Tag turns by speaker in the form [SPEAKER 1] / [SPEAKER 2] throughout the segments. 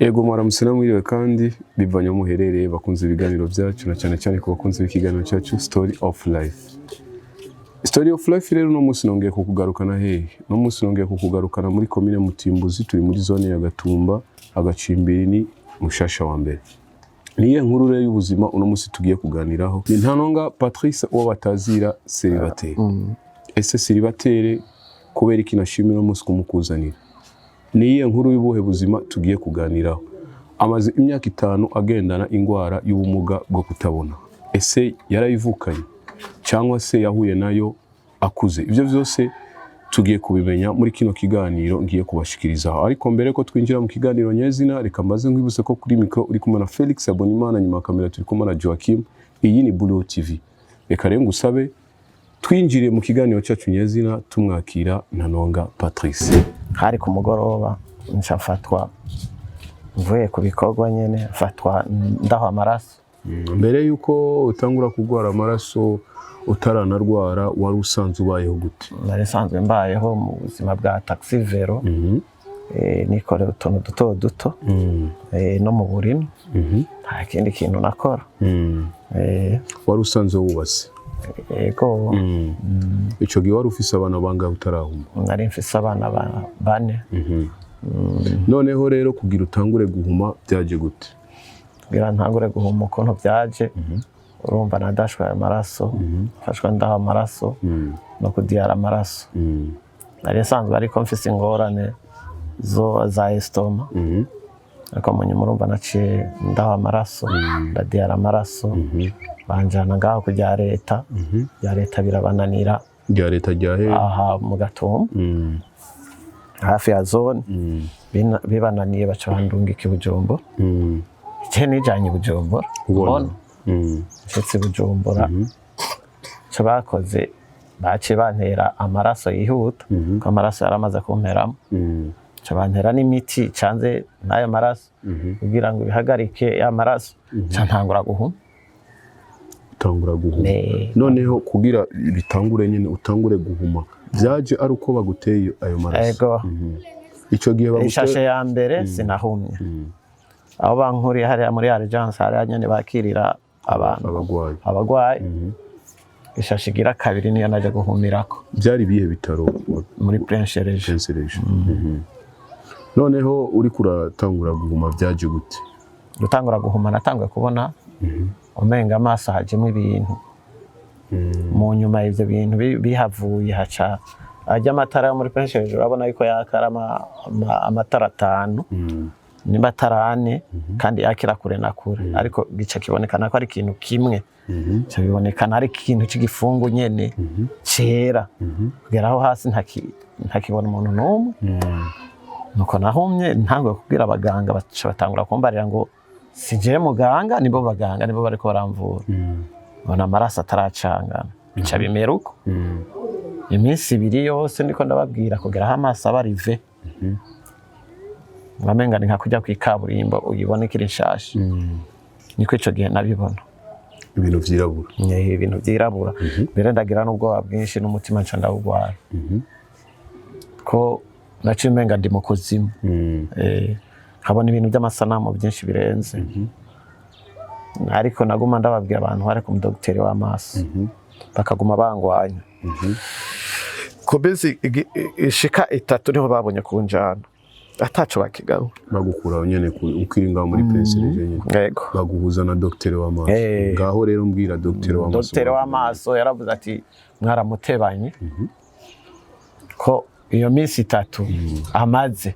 [SPEAKER 1] Ego, mwaramutse namwiriwe kandi bivanye aho muherereye, bakunze ibiganiro byacu, na cyane cyane ku bakunzi b'ikiganiro cyacu Story of Life. Story of Life rero, uno munsi nongeye kukugarukana hehe? Uno munsi nongeye kukugarukana muri komine Mutimbuzi, turi muri zone ya Gatumba, agacimbiri ni Mushasha wa mbere. Niye nkuru rero y'ubuzima uno munsi tugiye kuganiraho ni Ntanonga Patrice, uwo batazira Célibataire. Ese Célibataire kubera iki nashimira uno munsi kumukuzanira? Niyihe nkuru y'ubuhe buzima tugiye kuganiraho? Amaze imyaka 5 agendana indwara y'ubumuga bwo kutabona. Ese yarayivukanye cyangwa se yahuye nayo akuze? Ibyo byose tugiye kubimenya muri kino kiganiro ngiye kubashikirizaho. Ariko mbere ko twinjira mu kiganiro nyezina, reka mbaze nkwibutse ko kuri mikoro uri kumwe na Felix Abonimana, nyuma ya kamera turi kumwe na Joachim. Iyi ni Blue TV. Reka rero ngusabe twinjire mu kiganiro cyacu nyezina, tumwakira Ntanonga Patrice.
[SPEAKER 2] Hari ku mugoroba, nca mfatwa mvuye ku bikorwa nyene, mfatwa ndaho amaraso.
[SPEAKER 1] Mbere yuko utangura kurwara amaraso, utaranarwara, wari usanzwe ubayeho gute?
[SPEAKER 2] Nari nsanzwe mbayeho mu buzima bwa taxi vélo, nikorera utuntu duto duto, no mu burimyi. Nta kindi kintu nakora.
[SPEAKER 1] Wari usanzwe wubatse?
[SPEAKER 2] Yego.
[SPEAKER 1] Ico gihe wari ufise abana bangahe utarahuma?
[SPEAKER 2] Nari mfise abana bane.
[SPEAKER 1] Noneho rero kugira utangure guhuma byaje gute?
[SPEAKER 2] Kugira ntangure guhuma, ukuntu byaje, urumva nadashwe ayo maraso, mfashwe ndaha amaraso no kudiyara amaraso. Nari nsanzwe ariko mfise ingorane zo za estomac, ariko mu nyuma urumva naciye ndaha amaraso, ndadiyara amaraso, banjana ngaho ku rya leta. Rya leta birabananira.
[SPEAKER 1] Rya leta rya he?
[SPEAKER 2] Aha mu Gatumba, hafi ya zone. Bibananiye baca bandungika i Bujumbura. Je nijanye i Bujumbura.
[SPEAKER 1] Ubona.
[SPEAKER 2] Mbona nshitse i Bujumbura, ico bakoze, baciye bantera amaraso yihuta, kuko amaraso yaramaze kumperamo. Baca bantera n'imiti icanze n'ayo maraso kugira ngo bihagarike ya maraso, nca ntangura guhuma.
[SPEAKER 1] Utangura guhuma. Noneho kugira bitangure nyine, utangure guhuma, byaje ari uko baguteye ayo maraso?
[SPEAKER 2] Ego.
[SPEAKER 1] Ico gihe
[SPEAKER 2] Ishashe
[SPEAKER 1] baguteye
[SPEAKER 2] ya mbere sinahumye. Aho bankuriye hariya muri urgence, hariya nyene bakirira abantu,
[SPEAKER 1] abagwayi.
[SPEAKER 2] Abagwayi. Ishashe igira kabiri niyo naje guhumirako.
[SPEAKER 1] Byari ibihe bitaro?
[SPEAKER 2] Muri Prince Régent.
[SPEAKER 1] Prince Régent. Noneho uriko uratangura guhuma byaje gute?
[SPEAKER 2] Gutangura guhuma, natanguye kubona umenga amaso hajemo ibintu. Mu nyuma ivyo bintu bihavuye, haca ajya amatara yo muri Prince Régent, urabona yuko yakara amatara atanu, nimba atari ane, kandi yakira kure na kure, ariko gica kibonekana ko ari ikintu kimwe. Gica bibonekana ari ikintu cy'igifungu nyene cera, kugera aho hasi ntakibona umuntu n'umwe. Nuko nahumye, ntanguye kubwira abaganga, baca batangura kumbarira ngo si jewe muganga, nibo baganga, nibo bariko baramvura. Mbona amaraso ataracangana, bica bimera uko iminsi 2 yose ndiko ndababwira, kugera aho amaso aba rive, wamenga ni nka kujya kw'ikaburimbo uyibona ikiri nshasha. Niko ico gihe nabibona.
[SPEAKER 1] Ibintu vyirabura.
[SPEAKER 2] Ibintu vyirabura. Mbere ndagira n'ubwoba bwinshi, n'umutima nca ndawugwara, ko naciye umenga ndi mu kuzimu. Nkabona ibintu by'amasanamu byinshi birenze. Ariko naguma ndababwira abantu bari ku mudogiteri w'amaso, bakaguma bangwanya. Ku minsi ishika 3 niho babonye kunjana ataco bakigaho.
[SPEAKER 1] Bagukura aho nyene ukiri ngaho muri Prince Régent nyene?
[SPEAKER 2] Yego.
[SPEAKER 1] Baguhuza na dogiteri w'amaso?
[SPEAKER 2] Eh.
[SPEAKER 1] Ngaho rero mbwira, dogiteri w'amaso.
[SPEAKER 2] Dogiteri w'amaso yaravuze ati mwaramutebanye, ko iyo minsi 3 amaze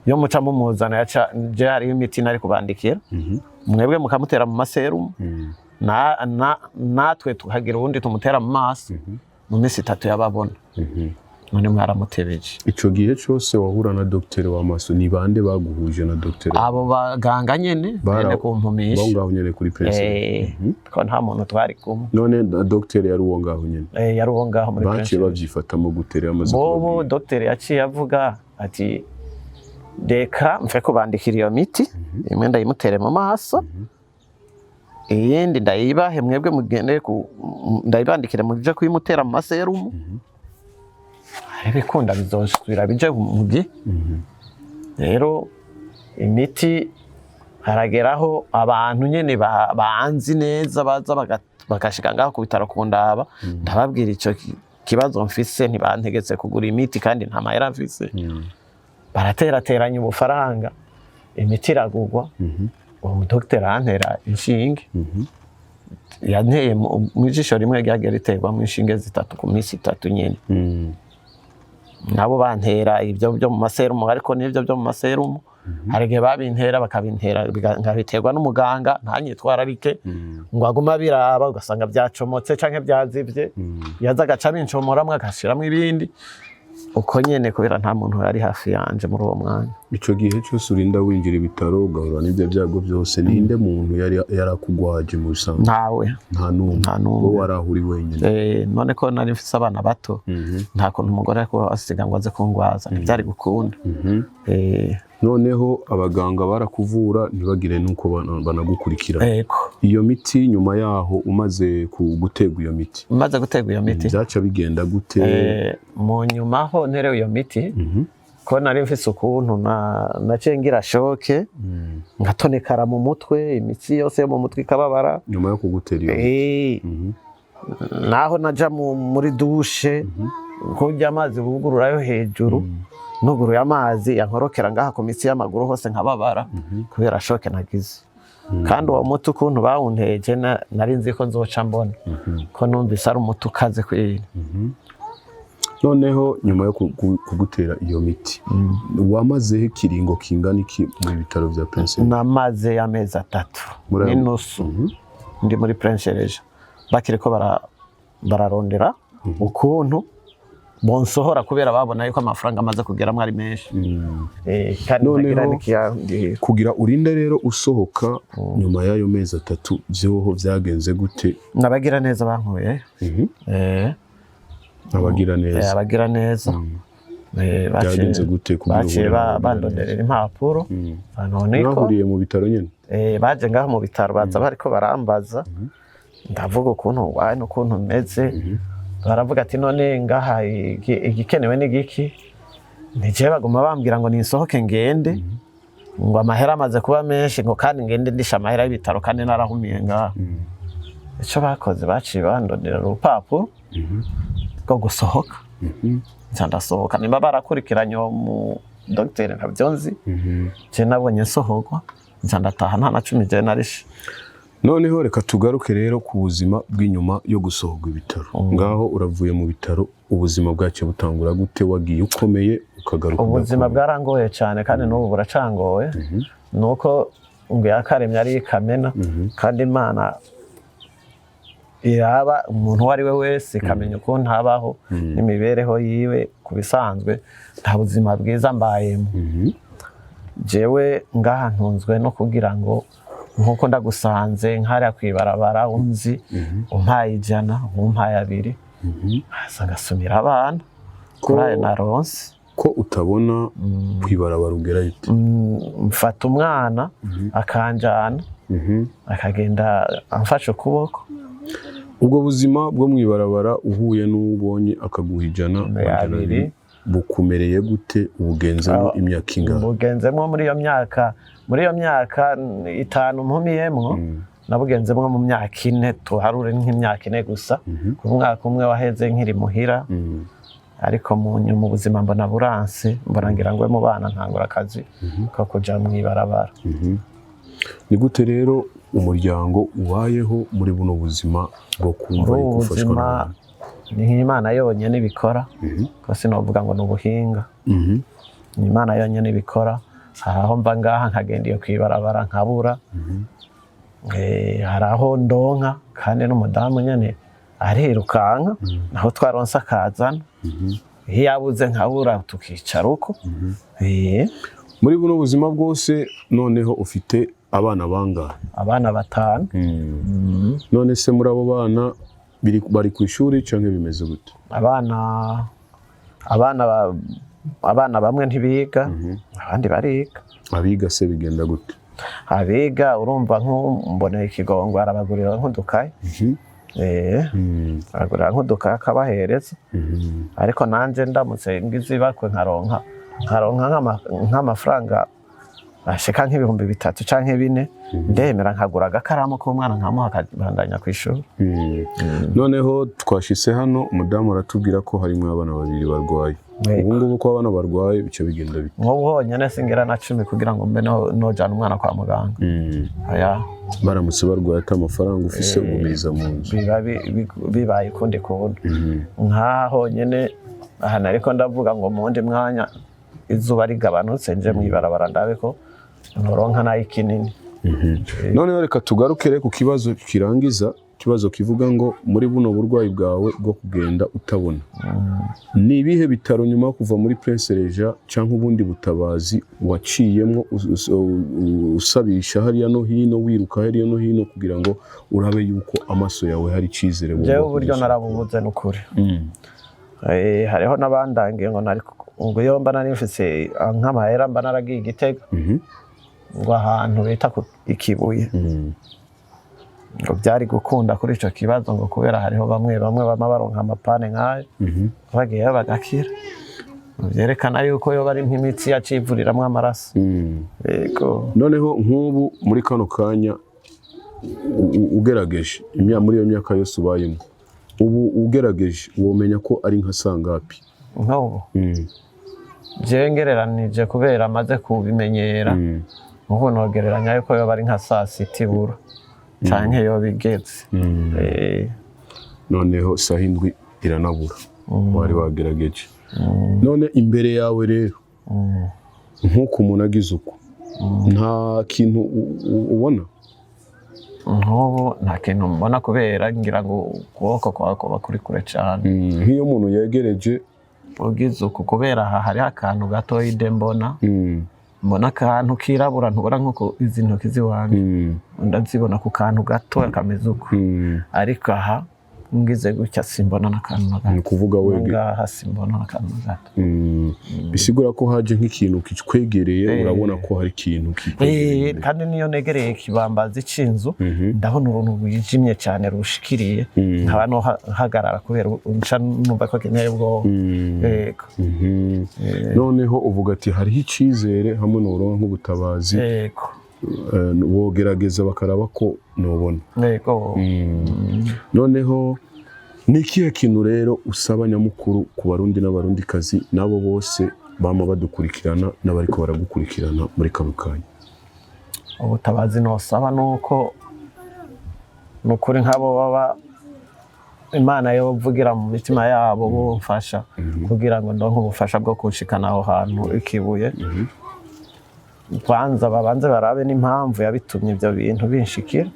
[SPEAKER 2] iyo muca mumuzana, yaca je hariho imiti nari kubandikira, mwebwe mukamutera mu maserumu, natwe tukagira uwundi tumutera mu maso, mu minsi 3 yababona. None mwaramutebeje.
[SPEAKER 1] Ico gihe cose wahura na dogiteri w'amaso, ni bande baguhuje na dogiteri?
[SPEAKER 2] Abo baganga nyene bene kumpumisha.
[SPEAKER 1] Bo ngaho nyene kuri Prince Régent?
[SPEAKER 2] Eh, ko nta muntu twari kumwe.
[SPEAKER 1] None na dogiteri yari uwo ngaho nyene?
[SPEAKER 2] Eh, yari uwo ngaho muri
[SPEAKER 1] Baciye
[SPEAKER 2] Prince.
[SPEAKER 1] babyifatamo gute rero amaze
[SPEAKER 2] Bobo
[SPEAKER 1] kubabwira?
[SPEAKER 2] Dogiteri yaciye avuga ati reka mfe kubandikira iyo miti, imwe ndayimutere mu maso, iyindi ndayibahe mwebwe mugende ndayibandikire muje kuyimutera mu maserumu, ibikunda bizosubira bije mu gihe. Rero imiti Harageraho abantu nyene banzi neza baza bagashika ngaho ku bitaro kundaba. Ndababwira ico kibazo mfise, ntibantegetse kugura imiti kandi nta mahera mfise. Baraterateranya ubufaranga, imiti iragurwa. Uwo mudogiteri arantera inshinge. Yanteye mu ijisho rimwe, ryagiye riterwamo inshinge zitatu ku minsi 3 nyene. Nabo bantera ibyo byo mu maserumu, ariko n'ibyo byo mu maserumu hari igihe babintera, bakabintera nkabiterwa n'umuganga ntanyitwararike ngo agume abiraba, ugasanga byacomotse canke byazivye. Yaza agaca abincomoramwo, agashiramwo ibindi uko nyene, kubera nta muntu yari hafi yanje muri uwo mwanya.
[SPEAKER 1] Ico gihe cyose urinda winjira ibitaro, ugahura n'ibyo byago byose, ninde muntu yari yarakugwaje mu bisanzwe?
[SPEAKER 2] Ntawe.
[SPEAKER 1] Nta n'umwe?
[SPEAKER 2] Nta n'umwe.
[SPEAKER 1] Wowe waraho uri wenyine?
[SPEAKER 2] None ko nari mfise abana bato, nta kuntu umugore ariko asiga ngo aze kungwaza, ntibyari gukunda.
[SPEAKER 1] Noneho abaganga barakuvura ntibagire n'uko banagukurikira?
[SPEAKER 2] Ego.
[SPEAKER 1] Iyo miti, nyuma yaho umaze guterwa iyo miti,
[SPEAKER 2] Umaze guterwa iyo miti,
[SPEAKER 1] byaca bigenda gute?
[SPEAKER 2] Mu nyuma ho nterewe iyo miti, ko nari mfise ukuntu naciye ngira choc, ngatonekara mu mutwe, imitsi yose yo mu mutwe ikababara.
[SPEAKER 1] Nyuma yo kugutera iyo miti?
[SPEAKER 2] Naho naja muri douche, kurya amazi bugururayo hejuru, nuguruye amazi yankorokera ngaha ku mitsi y'amaguru hose nkababara kubera choc nagize. Kandi uwo muti ukuntu bawunteje, nari nzi ko nzoca mbona ko numvise ari umuti ukaze kweri.
[SPEAKER 1] Noneho nyuma yo kugutera iyo miti, wamazeho ikiringo kingana iki mu bitaro bya Prince?
[SPEAKER 2] Namaze amezi 3
[SPEAKER 1] Muri ayo-
[SPEAKER 2] n'inusu ndi muri Prince Régent, bakiriko bararondera ukuntu bonsohora, kubera babona yuko amafaranga amaze kugeramo ari menshi. Kandi
[SPEAKER 1] Noneho-
[SPEAKER 2] ntagira n'ikiyandihira.
[SPEAKER 1] Kugira urinde rero usohoka nyuma y'ayo mezi 3, vyoho vyagenze gute?
[SPEAKER 2] Nabagira neza bankuye.
[SPEAKER 1] Abagira neza?
[SPEAKER 2] Abagira neza.
[SPEAKER 1] Byagenze gute kugira
[SPEAKER 2] Baciye
[SPEAKER 1] uhure n'abagira
[SPEAKER 2] bandonderera impapuro. None ko
[SPEAKER 1] Mwahuriye mu bitaro nyene?
[SPEAKER 2] Baje ngaho mu bitaro, baza bariko barambaza, ndavuga ukuntu waye n'ukuntu meze. Baravuga ati: "None ngaha igikenewe ni giki?" Nije baguma bambwira ngo ninsohoke ngende, ngo amahera amaze kuba menshi, ngo kandi ngende ndisha amahera y'ibitaro kandi narahumiye ngaha. Ico bakoze, baciye bandonderera urupapuro rwo gusohoka, nca ndasohoka. Nimba barakurikiranye uwo mu dogiteri ntabyo nzi. Je nabonye nsohorwa, nca ndataha, nta na cumi je narishe.
[SPEAKER 1] Noneho reka tugaruke rero ku buzima bw'inyuma yo gusohorwa ibitaro. Ngaho uravuye mu bitaro, ubuzima bwacyo butangura gute? Wagiye ukomeye, ukagaruka
[SPEAKER 2] Ubuzima
[SPEAKER 1] udakomeye.
[SPEAKER 2] bwarangoye cyane, kandi n'ubu buracangoye. Nuko ngo yakaremye ari kamena, kandi Imana iraba umuntu uwo ari we wese ikamenya ukuntu abaho n'imibereho yiwe. Ku bisanzwe nta buzima bwiza mbayemo jewe. Ngaha ntunzwe no kugira ngo nkuko ndagusanze nkariya kwibarabara, unzi umpaye 100, umpaye 2, haza ngasumira abana kuri ayo naronse.
[SPEAKER 1] Ko utabona, kwibarabara ugerayo ute?
[SPEAKER 2] Mfata umwana akanjana, akagenda amfashe ukuboko.
[SPEAKER 1] Ubwo buzima bwo mw'ibarabara, uhuye n'ubonye akaguha 100,
[SPEAKER 2] 2.
[SPEAKER 1] 200, bukumereye gute? Ubugenzemo imyaka ingana?
[SPEAKER 2] Bugenzemwo muri iyo myaka 5 mpumiyemwo, nabugenzemwo mu myaka 4, tuharure nk'imyaka 4 gusa, ku mwaka umwe waheze nkiri muhira. Ariko mu nyuma ubuzima mbona buranse, mbona ngira ngo mu bana ntangura akazi ko kuja mw'ibarabara.
[SPEAKER 1] Ni gute rero umuryango ubayeho muri buno buzima bwo kumva
[SPEAKER 2] Muri ubu
[SPEAKER 1] yuko ufashwa
[SPEAKER 2] buzima,
[SPEAKER 1] n'abantu?
[SPEAKER 2] ni nk'Imana yonyine ibikora, ko sinovuga ngo ni ubuhinga. Ni Imana yonyine ibikora. Hari aho mva ngaha nkagenda iyo kwibarabara nkabura. Hari aho ndonka, kandi n'umudamu nyene arirukanka, naho twaronse akazana, iyo yabuze nkabura, tukicara uko.
[SPEAKER 1] Muri buno buzima bwose, noneho ufite abana bangahe?
[SPEAKER 2] Abana batanu.
[SPEAKER 1] None se muri abo bana bari ku ishuri canke bimeze gute?
[SPEAKER 2] Abana bamwe ntibiga, abandi bariga.
[SPEAKER 1] Abiga se bigenda gute?
[SPEAKER 2] Abiga, urumva nk'umboneye ikigongo arabagurira nk'udukaye. Aragurira nk'udukaye akabahereza. Ariko nanje ndamutse ngize ibakwe nkaronka nk'amafaranga. Ashika nk'ibihumbi 3 canke 4, ndemera nkagura agakaramu k'umwana nkamuha akabandanya kw'ishuri.
[SPEAKER 1] Noneho twashitse hano, umudamu aratubwira ko harimo abana babiri barwaye.
[SPEAKER 2] Yego.
[SPEAKER 1] Ubu ngubu ko abana barwaye, bica bigenda bite?
[SPEAKER 2] Nk'ubu honyine singera na 10 kugira ngo mbe nojana umwana kwa muganga. Oya.
[SPEAKER 1] Baramutse barwaye ati amafaranga ufise, ugumiriza mu nzu?
[SPEAKER 2] Biba bibaye ukundi kuntu. Nk'aha honyine aha nariko ndavuga ngo mu wundi mwanya izuba rigabanutse nje mw'ibarabara ndabe ko noronka nayo ikinini.
[SPEAKER 1] Noneho reka tugarukire ku kibazo kirangiza, ikibazo kivuga ngo muri buno burwayi bwawe bwo kugenda utabona, ni ibihe bitaro nyuma yo kuva muri Prince Régent cyangwa ubundi butabazi waciyemo usabisha hariya no hino, wiruka hariya no hino kugira ngo urabe yuko amaso yawe hari icyizere
[SPEAKER 2] Jewe
[SPEAKER 1] wumva
[SPEAKER 2] uburyo
[SPEAKER 1] kugeza?
[SPEAKER 2] narabubuze n'ukuri. Hariho n'abandangiye ngo nari ngo iyo mba nari mfise nk'amahera mba naragiye i Gitega, ngo ahantu bita ku Ikibuye, ngo byari gukunda kuri ico kibazo, ngo kubera hariho bamwe bamwe bama baronka amapane nk'ayo, bagiyeyo bagakira. Vyerekana yuko yoba ari nk'imitsi yacivuriramwo amaraso. Yego.
[SPEAKER 1] Noneho nk'ubu muri kano kanya ugerageje muri iyo myaka yose ubayemo, ubu ugerageje womenya ko ari nka sangapi?
[SPEAKER 2] Nk'ubu jewe ngereranije, kubera amaze kubimenyera, nk'ubu nogereranya yuko yoba ari nka saa sita ibura canke yoba igeze.
[SPEAKER 1] Noneho saha 7 iranabura wari wagerageje. None imbere yawe rero, nk'uko umuntu agize uko, nta kintu ubona?
[SPEAKER 2] Nk'ubu nta kintu mbona, kubera ngira ngo ukuboko kwawe kuba kuri kure cane.
[SPEAKER 1] Nk'iyo umuntu yegereje?
[SPEAKER 2] Ugize uku, kubera aha hariho akantu gatoya ide mbona, mbona akantu kirabura. Ntubona nk'uko izi ntoki ziwanje ndazibona ku kantu gatoya kameze uko, ariko aha ngize gutya simbona n'akantu na
[SPEAKER 1] Ni
[SPEAKER 2] gato.
[SPEAKER 1] ukuvuga wege
[SPEAKER 2] Ngaha simbona n'akantu na gato.
[SPEAKER 1] Bisigura ko haje nk'ikintu kikwegereye, urabona ko hari ikintu kikwegereye.
[SPEAKER 2] Kandi niyo negereye ikibambazi c'inzu, ndabona uruntu rwijimye cyane rushikiriye, nkaba no hagarara kubera nca numva ko kinteye ubwoba. Yego.
[SPEAKER 1] Noneho uvuga ati hariho icizere hamwe n'uronka nk'ubutabazi,
[SPEAKER 2] Yego.
[SPEAKER 1] Bogerageza bakaraba ko nobona.
[SPEAKER 2] Yego.
[SPEAKER 1] Noneho ni ikihe kintu rero usaba nyamukuru ku Barundi n'Abarundikazi n'abo bose bama badukurikirana n'abariko baragukurikirana muri kano kanya?
[SPEAKER 2] Ubutabazi nosaba nuko ni ukuri nk'abo baba Imana yovugira mu mitima yabo bumfasha kugira ngo ndonke ubufasha bwo kunshikana aho hantu Ikibuye. Kwanza babanze barabe n'impamvu yabitumye ibyo bintu binshikira,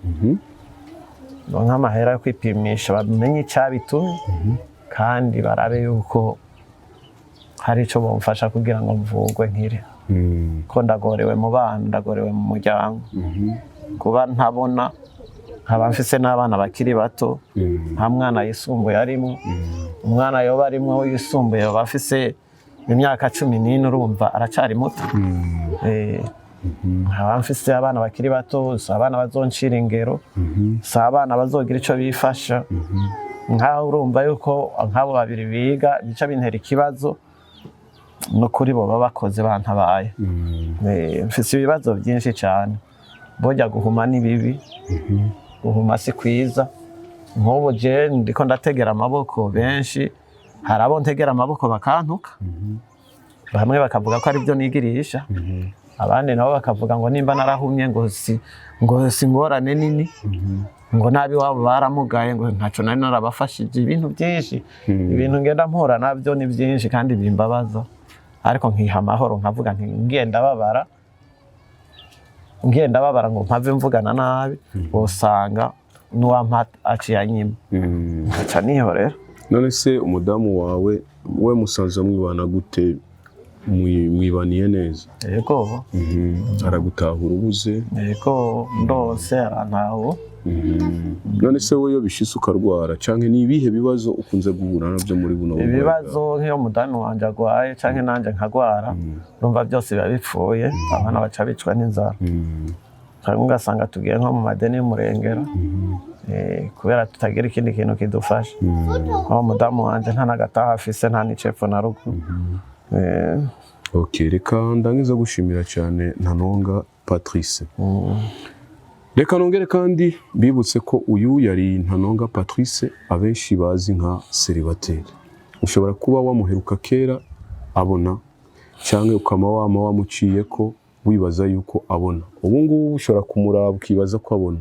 [SPEAKER 2] ndonke amahera yo kwipimisha bamenye icyabitumye, kandi barabe yuko hari icyo bomfasha kugira ngo mvugwe nkire, ko ndagorewe mu bana, ndagorewe mu muryango, kuba ntabona, nkaba mfise n'abana bakiri bato. Nta mwana yisumbuye arimo. Umwana yoba arimwo yisumbuye yoba afise imyaka 14, urumva aracari muto. Nkaba mfise abana bakiri bato, si abana bazoncira ingero, si abana bazogira ico bifasha. Nkaho urumva yuko nk'abo babiri biga bica bintera ikibazo. Nukuri boba bakoze bantabaye. Mfise ibibazo byinshi cyane. Burya guhuma ni bibi, guhuma si kwiza. Nk'ubu je ndiko ndategera amaboko benshi, hari abo ntegera amaboko bakantuka, bamwe bakavuga ko ari byo nigirisha, abandi nabo bakavuga ngo nimba narahumye ngo si ingorane nini, ngo nabi wabo baramugaye, ngo ntaco nari narabafashije. Ibintu byinshi, ibintu ngenda mpura nabyo ni byinshi kandi bimbabaza, ariko nkiha amahoro nkavuga nti ngiye ndababara ngo mpave mvugana nabi, wosanga n'uwampa aciye anyima, nkaca nihorera.
[SPEAKER 1] None se umudamu wawe we musanzwe mwibana gute? Mwibaniye neza?
[SPEAKER 2] Yego.
[SPEAKER 1] Aragutahura ubuze?
[SPEAKER 2] Yego, ndose arantaho.
[SPEAKER 1] None se wowe iyo bishitse ukarwara, canke ni ibihe bibazo ukunze guhura navyo muri buno burwayi bwawe?
[SPEAKER 2] Ibibazo nk'iyo mudamu wanje agwaye canke nanje nkagwara, urumva byose biba bipfuye, abana baca bicwa n'inzara, cyangwa ugasanga tugiye nko mu madeni y'umurengera, kubera tutagira ikindi kintu kidufasha. Aho mudamu wanje nta n'agataha afise, nta n'icepfo na ruguru.
[SPEAKER 1] Okay, reka ndangiza gushimira cyane Ntanonga Patrice. Reka nongere kandi bibutse ko uyu yari Ntanonga Patrice, abenshi bazi nka Célibataire. Ushobora kuba wamuheruka kera abona, cyangwa ukaba wama wamuciye ko wibaza yuko abona. Ubu ngubu ushobora kumuraba ukibaza ko abona.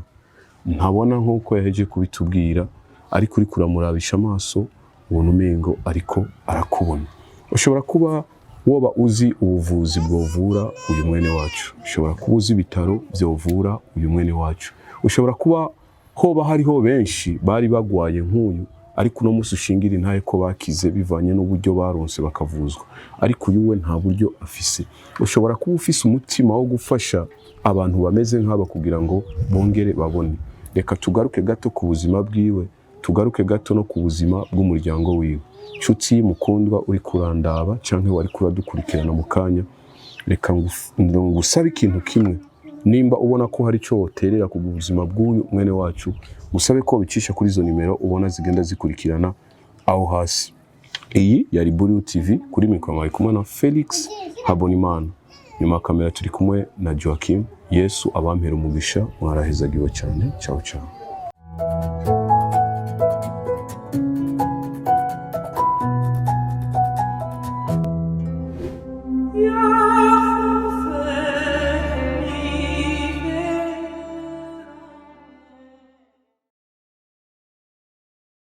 [SPEAKER 1] Ntabona nk'uko yaheje kubitubwira, ariko uri kuramurabisha amaso ubona umengo ariko arakubona. Ushobora kuba woba uzi ubuvuzi bwovura uyu mwene wacu, ushobora kuba uzi ibitaro byovura uyu mwene wacu, ushobora kuba hoba hariho benshi bari bagwaye nk'uyu, ariko uno munsi ushingira intahe ko bakize bivanye n'uburyo baronse bakavuzwa, ariko uyu we nta buryo afise. Ushobora kuba ufise umutima wo gufasha abantu bameze nk'aba kugira ngo bongere babone. Reka tugaruke gato ku buzima bwiwe, tugaruke gato no ku buzima bw'umuryango wiwe. Nshuti mukundwa uri kurandaba cyangwa wari kuradukurikirana mu kanya, reka ngusabe ikintu kimwe. Nimba ubona ko hari icyo woterera ku buzima bw'uyu mwene wacu, ngusabe ko bicisha kuri izo nimero ubona zigenda zikurikirana aho hasi. Iyi yari Buriyu TV, kuri mikoro mwari kumwe na Felix Habonimana, nyuma ya kamera turi kumwe na Joachim. Yesu abampera umugisha, mwarahezagiwe cyane. Ciao ciao.